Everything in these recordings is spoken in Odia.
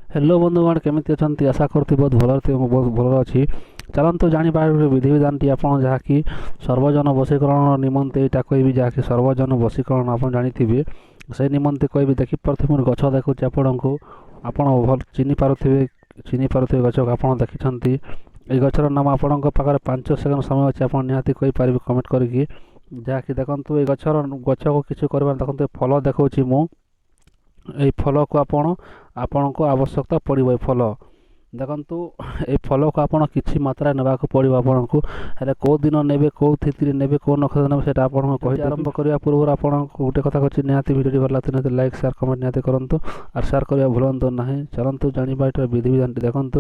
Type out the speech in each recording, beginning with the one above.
ହ୍ୟାଲୋ ବନ୍ଧୁଗଣ, କେମିତି ଅଛନ୍ତି? ଆଶା କରୁଥିବି ବହୁତ ଭଲରେ ଥିବେ। ମୁଁ ବହୁତ ଭଲରେ ଅଛି। ଚାଲନ୍ତୁ ଜାଣିବା ବିଧିବିଧାନଟି ଆପଣ ଯାହାକି ସର୍ବଜନ ବଶୀକରଣ ନିମନ୍ତେ ଏଇଟା କହିବି, ଯାହାକି ସର୍ବଜନ ବଶୀକରଣ ଆପଣ ଜାଣିଥିବେ, ସେ ନିମନ୍ତେ କହିବି। ଦେଖିପାରୁଥିବେ, ମୋର ଗଛ ଦେଖୁଛି ଆପଣଙ୍କୁ, ଆପଣ ଭଲ ଚିହ୍ନି ପାରୁଥିବେ, ଚିହ୍ନି ପାରୁଥିବେ ଗଛକୁ ଆପଣ ଦେଖିଛନ୍ତି। ଏଇ ଗଛର ନାମ ଆପଣଙ୍କ ପାଖରେ 5 ସେକେଣ୍ଡ ସମୟ ଅଛି, ଆପଣ ନିହାତି କହିପାରିବେ କମେଣ୍ଟ କରିକି। ଯାହାକି ଦେଖନ୍ତୁ, ଏଇ ଗଛର ଗଛକୁ କିଛି କରିବା, ଦେଖନ୍ତୁ ଫଲ ଦେଖାଉଛି ମୁଁ। ଏଇ ଫଲକୁ ଆପଣ ଆପଣଙ୍କୁ ଆବଶ୍ୟକତା ପଡ଼ିବ। ଏ ଫଲ ଦେଖନ୍ତୁ, ଏଇ ଫଲକୁ ଆପଣ କିଛି ମାତ୍ରାରେ ନେବାକୁ ପଡ଼ିବ ଆପଣଙ୍କୁ। ହେଲେ କେଉଁ ଦିନ ନେବେ, କେଉଁ ତିଥିରେ ନେବେ, କେଉଁ ନକ୍ଷତ୍ର ନେବେ, ସେଇଟା ଆପଣଙ୍କୁ କହି ଆରମ୍ଭ କରିବା ପୂର୍ବରୁ ଆପଣଙ୍କୁ ଗୋଟେ କଥା କହୁଛି, ନିହାତି ଭିଡ଼ିଓଟି ଭଲ ଲାଗିଥିଲେ ନିହାତି ଲାଇକ୍, ସେୟାର, କମେଣ୍ଟ ନିହାତି କରନ୍ତୁ ଆଉ ସେୟାର କରିବା ଭୁଲନ୍ତୁ ନାହିଁ। ଚାଲନ୍ତୁ ଜାଣିବା ଏଇଟାର ବିଧିବିଧାନଟି। ଦେଖନ୍ତୁ,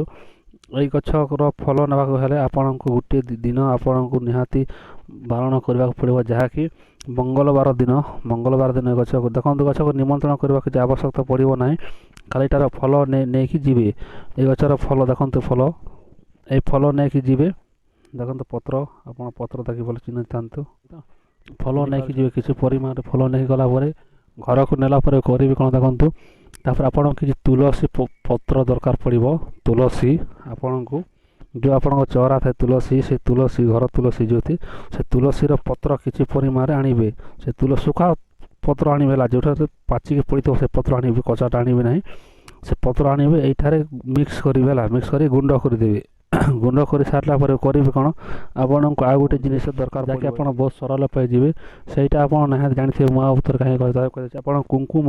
ଏଇ ଗଛର ଫଲ ନେବାକୁ ହେଲେ ଆପଣଙ୍କୁ ଗୋଟିଏ ଦିନ ଆପଣଙ୍କୁ ନିହାତି ବାରଣ କରିବାକୁ ପଡ଼ିବ, ଯାହାକି ମଙ୍ଗଳବାର ଦିନ। ମଙ୍ଗଳବାର ଦିନ ଏ ଗଛକୁ ଦେଖନ୍ତୁ, ଗଛକୁ ନିମନ୍ତ୍ରଣ କରିବାକୁ କିଛି ଆବଶ୍ୟକତା ପଡ଼ିବ ନାହିଁ, ଖାଲି ତାର ଫଲ ନେଇକି ଯିବେ। ଏ ଗଛର ଫଲ ଦେଖନ୍ତୁ, ଫଲ, ଏଇ ଫଲ ନେଇକି ଯିବେ। ଦେଖନ୍ତୁ ପତ୍ର, ଆପଣ ପତ୍ର ଦେଖି ଭଲ ଚିହ୍ନିଥାନ୍ତୁ। ଫଲ ନେଇକି ଯିବେ, କିଛି ପରିମାଣରେ ଫଲ ନେଇକି ଗଲା ପରେ, ଘରକୁ ନେଲା ପରେ କରିବେ କ'ଣ ଦେଖନ୍ତୁ। ତାପରେ ଆପଣଙ୍କୁ କିଛି ତୁଳସୀ ପତ୍ର ଦରକାର ପଡ଼ିବ। ତୁଳସୀ ଆପଣଙ୍କୁ ଯେଉଁ ଆପଣଙ୍କ ଚଉରା ଥାଏ ତୁଳସୀ, ସେ ତୁଳସୀ, ଘର ତୁଳସୀ ଯେଉଁଠି, ସେ ତୁଳସୀର ପତ୍ର କିଛି ପରିମାଣରେ ଆଣିବେ। ସେ ତୁଳସୀ ଶୁଖା ପତ୍ର ଆଣିବେ ହେଲା, ଯେଉଁଠାରେ ପାଚିକି ପଡ଼ିଥିବ ସେ ପତ୍ର ଆଣିବେ, କଚାଟା ଆଣିବେ ନାହିଁ। ସେ ପତ୍ର ଆଣିବେ, ଏଇଠାରେ ମିକ୍ସ କରିବେ ହେଲା, ମିକ୍ସ କରି ଗୁଣ୍ଡ କରିଦେବେ। ଗୁଣ୍ଡ କରି ସାରିଲା ପରେ କରିବେ କ'ଣ, ଆପଣଙ୍କୁ ଆଉ ଗୋଟେ ଜିନିଷ ଦରକାର, ଯାହାକି ଆପଣ ବହୁତ ସରଳ ପାଇଯିବେ। ସେଇଟା ଆପଣ ନିହାତି ଜାଣିଥିବେ। ମୁଁ ଆଉ ଥରେ କାହିଁକି କହିଛି, ଆପଣ କୁଙ୍କୁମ,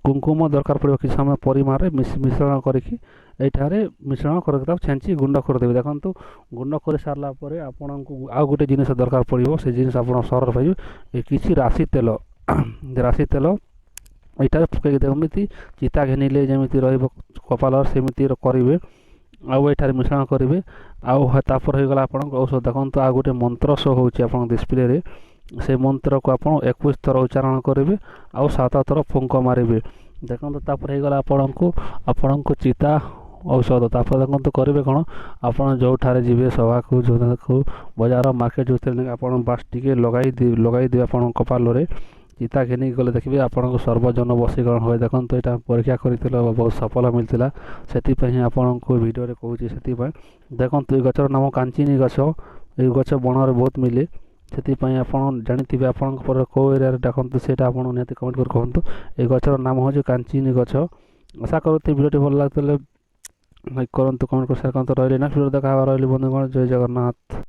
କୁଙ୍କୁମ ଦରକାର ପଡ଼ିବ। କିଛି ସମୟ ପରିମାଣରେ ମିଶ୍ରଣ କରିକି ଏଇଠାରେ ମିଶ୍ରଣ କରିକି ତାକୁ ଛେଞ୍ଚି ଗୁଣ୍ଡ କରିଦେବେ। ଦେଖନ୍ତୁ, ଗୁଣ୍ଡ କରି ସାରିଲା ପରେ ଆପଣଙ୍କୁ ଆଉ ଗୋଟେ ଜିନିଷ ଦରକାର ପଡ଼ିବ। ସେ ଜିନିଷ ଆପଣ ସରଳ ପାଇଯିବେ। ଏ କିଛି ରାଶି ତେଲ, ରାଶି ତେଲ ଏଇଟାରେ ପକାଇକି ଯେମିତି ଚିତା ଘେନିଲେ ଯେମିତି ରହିବ କପାଳରେ, ସେମିତି କରିବେ ଆଉ ଏଠାରେ ମିଶ୍ରଣ କରିବେ। ଆଉ ତାପରେ ହୋଇଗଲା ଆପଣଙ୍କ ଔଷଧ। ଦେଖନ୍ତୁ, ଆଉ ଗୋଟେ ମନ୍ତ୍ର ଶୋ ହେଉଛି ଆପଣଙ୍କ ଡିସପ୍ଲେରେ। ସେ ମନ୍ତ୍ରକୁ ଆପଣ 21 ଥର ଉଚ୍ଚାରଣ କରିବେ ଆଉ 7 ଥର ଫୁଙ୍କ ମାରିବେ। ଦେଖନ୍ତୁ, ତାପରେ ହେଇଗଲା ଆପଣଙ୍କୁ ଆପଣଙ୍କୁ ଚିତା ଔଷଧ। ତାପରେ ଦେଖନ୍ତୁ କରିବେ କ'ଣ, ଆପଣ ଯେଉଁଠାରେ ଯିବେ ସଭାକୁ, ଯେଉଁଠାକୁ ବଜାର ମାର୍କେଟ ଯେଉଁଥିରେ, ଆପଣ ବାସ୍ ଟିକେ ଲଗାଇ ଲଗାଇଦେବେ ଆପଣଙ୍କ କପାଳରେ। ଚିତା ଘେନିକି ଗଲେ ଦେଖିବେ ଆପଣଙ୍କ ସର୍ବଜନ ବଶୀକରଣ ହୁଏ। ଦେଖନ୍ତୁ, ଏଇଟା ପରୀକ୍ଷା କରିଥିଲେ, ବହୁତ ସଫଳ ମିଳିଥିଲା, ସେଥିପାଇଁ ହିଁ ଆପଣଙ୍କୁ ଭିଡ଼ିଓରେ କହୁଛି ସେଥିପାଇଁ। ଦେଖନ୍ତୁ, ଏଇ ଗଛର ନାମ କାଞ୍ଚିନି ଗଛ। ଏଇ ଗଛ ବଣରେ ବହୁତ ମିଳେ, ସେଥିପାଇଁ ଆପଣ ଜାଣିଥିବେ। ଆପଣଙ୍କ ପରେ କେଉଁ ଏରିଆରେ ଡାକନ୍ତୁ, ସେଇଟା ଆପଣ ନିହାତି କମେଣ୍ଟ କରି କୁହନ୍ତୁ। ଏଇ ଗଛର ନାମ ହେଉଛି କାଞ୍ଚିନି ଗଛ। ଆଶା କରୁଥିବି ଭିଡ଼ିଓଟି ଭଲ ଲାଗୁଥିଲେ ଲାଇକ୍ କରନ୍ତୁ, କମେଣ୍ଟ କରି ସେୟାର କରନ୍ତୁ। ରହିଲି ନା ଭିଡ଼ିଓ ଦେଖା ହେବା। ରହିଲି ବନ୍ଧୁଗଣ, ଜୟ ଜଗନ୍ନାଥ।